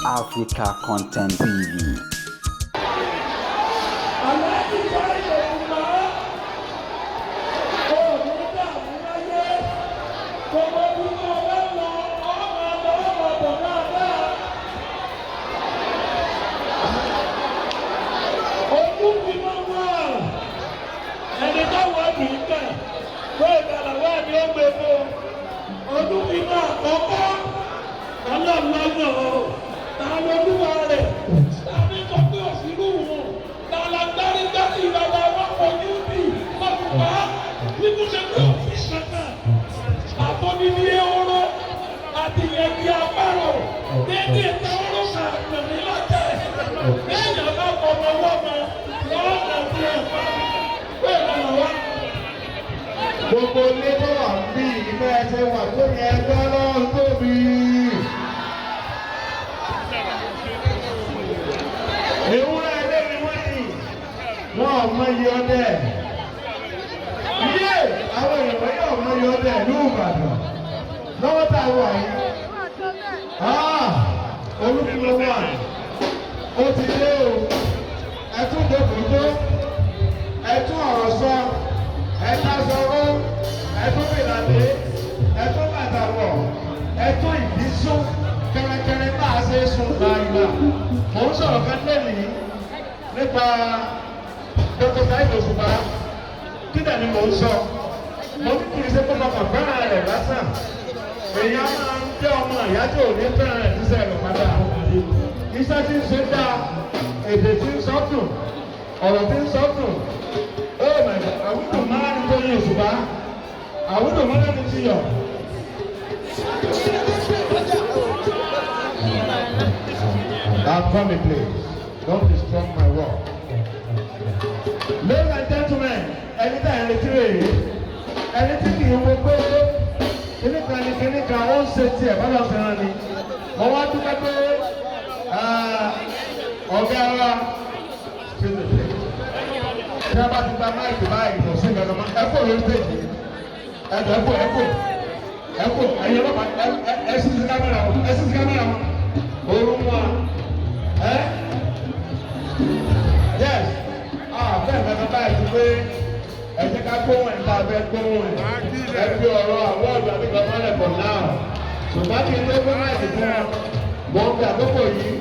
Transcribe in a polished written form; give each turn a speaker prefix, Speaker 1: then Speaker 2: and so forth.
Speaker 1: Africa Content TV.
Speaker 2: Aláàjì Saheed Òṣùpá, òní dààmú láyé. Gbogbo bí wọ́n bá lọ, ọmọ lọ, ọmọ bọ̀ dáadáa. Ojú fi máa wà ẹni táwọn kì í kà pé ìgbàlà wà ní ó gbé fún ojú fi máa kọ́kọ́ ọlọ́ọ̀lọ́yọ̀ o. Ta lolúwa rẹ̀? Ta ní sọ pé òsínú wọn? Ta la gbárígbárí bàbá wọn kojú bí Òṣùpá nínú ṣe pé òfin kankan àtọ́ni ehoro àti yẹ̀kí apárò dédé ìta oró kan pẹ̀lú lọ́tẹ̀ lẹ́yìn ọba ọmọ wọ́mọ lọ́ọ̀nà tí ẹ̀ fà pé ìlànà wa.
Speaker 3: Gbogbo ilé tó wà bí ìfẹ́ ẹsẹ̀ wà tó yẹ ẹgbẹ́ lọ́rùn tóbi. Ewúrẹ́ ilé ni wọ́n yìí, wọ́n ò mọ iye ọdẹ. Iye àwọn èèyàn wọ̀nyí ò mọ iye ọdẹ ìlú Ìbàdàn. Lọ́wọ́ tá a wà yìí, olúkúlọ wà, ó ti dé o, ẹtún dòkòtò, ẹtún ọ̀rọ̀ sọ, ẹ̀ta sọ̀rọ̀, ẹtún fìlàdé, ẹtún bàtàwọ̀, ẹtún ìbísún kẹrẹkẹrẹ bá a ṣe sùn láìla. Mò ń sọ̀rọ̀ kan lẹ́nìí nípa Dr. Saheed Òṣùpá. Kí dẹ̀ ni mò ń sọ? Mo ní kì í ṣe kó mọ̀kàn fẹ́ràn rẹ̀ lásán. Èèyàn máa ń jẹ́ ọmọ ìyá tí ò ní fẹ́ràn rẹ̀ sísẹ́ rẹ̀ padà. Iṣẹ́ tí ń ṣe dáa, èdè tí ń sọ dùn, ọ̀rọ̀ tí ń sọ dùn. Oh my God, àwùjọ máa ń tó yin Òṣùpá, àwùjọ máa ń ti yọ. I'm coming, please. Don't disturb my work. Ladies and gentlemen, ẹni tá ẹ̀ ń retí rèé, ẹni tí kì í wo pé kíní kan ni kíní kan ó ń ṣe tiẹ̀ bá lọ́ọ́ fẹ́ràn ni. Mo wá dúpẹ́ pé ọ̀gá wa, excuse me please, tí a bá ti gba mic báyìí, kò sí nǹkan kan mọ́. Ẹ kò lórí stage, ẹ jọ, ẹ kò, ẹ kò, ẹ kò, ẹ̀yin ọlọ́pàá, ẹ ẹ sí sí kámẹ́rà wọn, ẹ sí sí kámẹ́rà wọn, òórùn wọn ẹ. Yes, ah, bẹ́ẹ̀ kankan báyìí ti pé ẹ jẹ́ ká gbóhùn ẹ̀ tá a fẹ́ gbóhùn ẹ̀. Ẹ fi ọ̀rọ̀ award àbí gbọmọlẹ̀ for now, ṣùgbọ́n kí n tó gbé mic fún wọn, mo ń fi àkókò yìí.